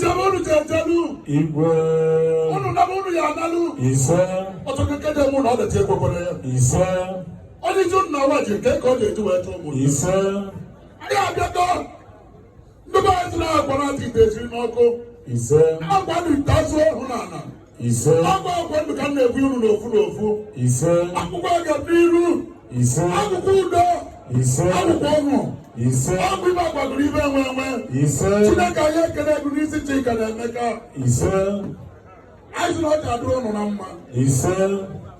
Jebe unu je ejelu. Igwe. Unu naba, unu ya analụ. Ise. Ọtụtụ nke dị mụ na ọ dịtị ekwekwere ya. Ise. Onye iji unu na awa ji nke ka ọ ga-eji wee chọọ ụmụ. Ise. Anyị abịago. Ndị be anyị sịrị akwa na-atị ite esiri n'ọkụ. Ise. Akwa ndụ ite azụ ọhụụ n'ala. Ise. Akwa akwa ndụ ka m na-ekwu unu n'ofu n'ofu. Ise. Akwụkwọ aga n'iru. Ise. Akwụkwọ udo. Ise. Akwụkwọ ọṅụ. Ise. Akwụ ibe agbagoro ibe enwe enwe. Ise. Chineke, anyị ekele gị n'isi Chika na Emeka. Ise. Anyị sị na ọ ga-adịrị ụnụ na mma. Ise.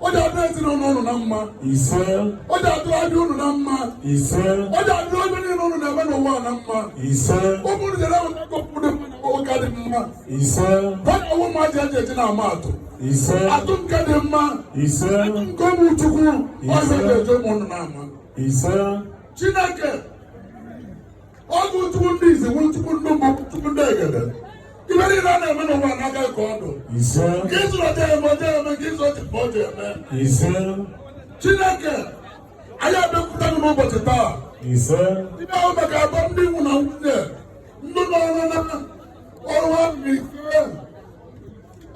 Ọ ga-adịrị ezinụlọ ụnụ na mma. Ise. Ọ ga-adịrị adị ụnụ na mma. Ise. Ọ ga-adịrị onye niile ụnụ na-eme n'ụwa na mma. Ise. Ụmụ ụnụ jere enweta akụkụ dị mma na nwoke dị mma. Ise. Ọ ga-awụ ụmụazị eji eji na-ama atụ. Ise. Atụ nke dị mma. Ise. Nke ụmụ Chukwu ọzọ ga-eji ụmụ ụnụ na-ama. Ise. Chineke, ọ bụ Chukwu ndị izi wụ Chukwu ndị mbụ, Chukwu ndị egede. Ibe niile a na-eme n'ụwa n'aka ka ọ dụ. Ise. Nke ịzụrụ ọja eme, ọja eme. Nke ịzụ ọja eme, ọja eme. Ise. Chineke, anyị abịakwute gị n'ụbọchị taa. Ise. Ibe ahụ maka abụọ ndị nwụ na nwunye, ndị nọrọ na ọrụ ha 50.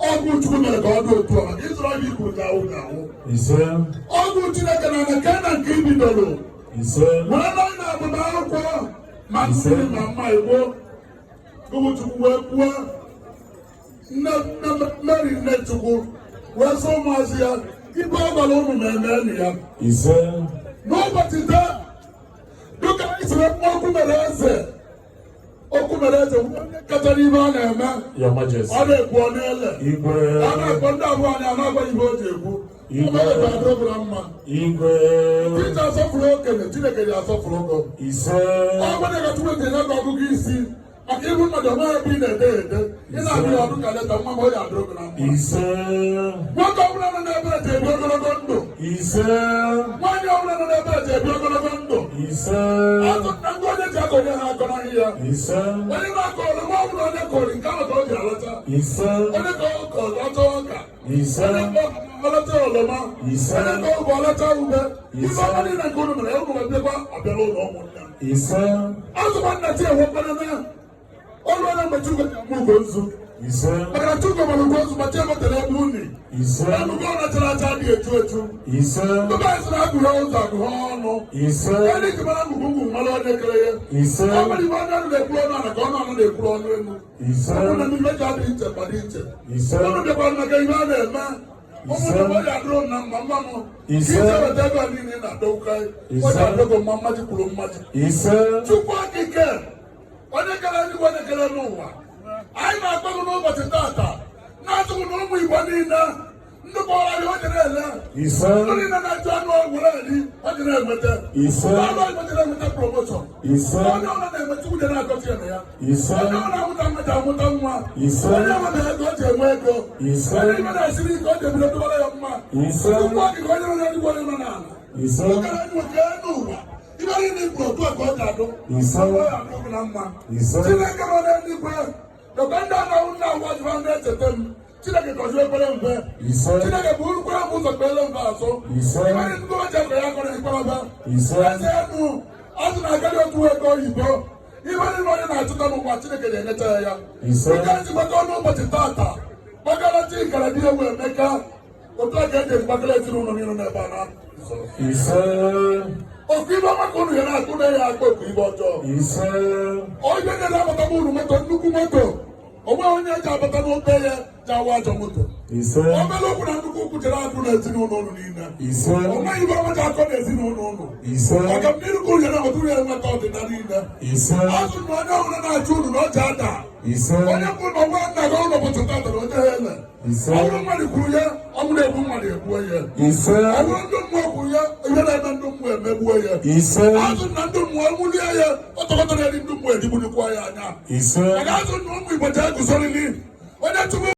Ọgwụ Chukwu mere ka ọ dị otu a maka ịzụrụ ọbịa ikwuru ga awụ ga awụ. Ise. Ọgwụ Chineke na nke na nke ibidoro. Ise. Were na anyị na agbamakwụkwọ ma mmiri ma mma igbo gụbụ Chukwu wee kwuo nne nne Mary, nne Chukwu, wee sị ụmụazị ya ibe ọ gwara ụnụ ma eme ya. Ise. N'ụbọchị taa, dịka anyị siri okwu mere eze, okwu mere eze onye kacha n'ibe a na-eme. Your Majesty. Ọ na-ekwu, ọ na-ele. Igwe. A na-akpọ ndị abụọ anyị a na-agwa ibe o ji ekwu. Igwe. Ọ ga-adịrị mma. Igwe. Iji asọpụrụ okenye, Chineke ji asọpụrụ ogo. Ise. Ọ gwara ka Chukwu etinye gị ọgụgụ isi maka ibu mmadụ ọma ebe ị na-ede ede, ị na-abụ ya ọdụ ka leta nwa ma ọ ya adịrị gị na mma. Ise. Nwoke ọbụla nọ n'ebe a ji ebi ogologo ndụ. Ise. Nwaanyị ọbụla nọ n'ebe a ji ebi ogologo ndụ. Ise. Azụ na ndị onye ji akọ onye ha akọ n'ahịa ya. Ise. Onye na-akọ oroma ọbụla onye kọrọ nke ahụ ka o ji alọta. Ise. Onye ka ọ kọrọ ọcha ọka. Ise. Onye ka ọ ọlọta oroma. Ise. Onye ka ọ bụ ọlọta ube. Ife Ise. ọma niile nke unu mere unu wee abịala ụlọ ụmụnne m. Ise. Azụkwa nna chi ewekwana na ọrụ onye mgbe Chukwu ji ama ugo nzu. Ise. Maka na Chukwu mara ugo nzu ma chi emetere ebe uni. Ise. Enugo ọ nachara acha adịghị echu echu. Ise. Ndị be anyị sịrị agụghị ụzọ agụghị ọnụ. Ise. Onye ji mara ngwugwu ngwugwu mara onye kere ya. Ise. Ọ nwere ibe onye ọnụ na-ekwuru ọnụ ala ka ọnụ ọnụ na-ekwuru ọnụ elu. Ise. Ọ bụrụ na ndị ji adịghị iche mmadụ iche. Ise. Ụnụ bịakwara maka ihe a na-eme. Ise. Ụmụnne m, ọ ga-adịrị ụnụ na mma mma m. Ise. Ise weta ego a niile ị na-adọka. Ọ Ise. ga-adọgo mma mmaji kwuru mmaji. Ise. Chukwu okike, onye kere eluigwe, onye kere n'ụwa, anyị na-akpọ gị n'ụbọchị tata na-atụghị na ụmụ Igbo niile ndị kpọrọ anyị o jere ele. Ise. Ndị niile na-achụ anụ were eri o jere enweta. Ise. Anụ Igbo jere enweta promotion. Ise. Onye ọbụla na-eme, Chukwu jere akọchi ya na ya. Ise. Onye ọbụla amụta nwa ji amụta nwa. Ise. Onye ọbụla ego o ji enwe ego. Ise. Onye ibe na-esiri ike o ji ebido dụbara ya mma. Ise. Chukwu okike, onye nọ n'eluigwe, onye nọ n'ala. Ise. Okere anyị nwoke n'ụwa ibe niile ikwu otu a ka ọ ga-adụ. Ise. Ọ ga-adụ gị na mma. Ise. Chineke nọ n'eluigwe, dokwa ndị anahụ ndị ahụ ọjọọ na-echeta m. Chineke gọzie ekpere mfe. Ise. Chineke bụ urukwere m ụzọ kpere mfe azụ. Ise. Ibe ndị ndị ọjọọ ka ya kọrọ ekpere mfe. Ise. Eze enu azụ na-akarị otu ego oyibo. Ibe niile onye na-achụta n'ụwa, Chineke na-enyecha ya ya. Ise. Dịka anyị gbakọ n'ụbọchị tata gbakọrọ Chika na di ewu Emeka, otu a ka eji ejigbakọrọ ezinụlọ niile n'ebe a na Ise. Oku ibe ọma ka unu ya na-akụ na ya akpọ oku ibe ọjọọ. Ise. Onye na-abata m uru moto, nnukwu moto onwe onye ji abata n'obe ya ji awa ajọ moto. Ise. Obere okwu na nnukwu okwu chere akụ na ezinụlọ unu niile. Ise. Onweghị ibe ọma ji akọ na ezinụlọ unu. Ise. Ọganiru ka unu ya na-enweta, unu ya enweta ọdịda niile. Ise. Azụ na onye ọbụla na-achụ unu na ọ ji ada. Ise. Onye kwuru na ọnwa nna gị ụlọ ụbọchị tata na onye ha ele. Ise. Ọ bụrụ mmadụ kwuru ya, ọ bụrụ egbu mmadụ egbuo ya. Ise. Ọ bụrụ ndị mmụọ kwuru ya, ihe na-eme ndị mmụọ emegbuo ya. Ise. Azụ na ndị mmụọ nwulie ya, ọtọkọtọ na-eri ndị mmụọ edigbulikwa ya anya. Ise. Maka azụ na ụmụ Igbo ji eguzorili onye chụrụ.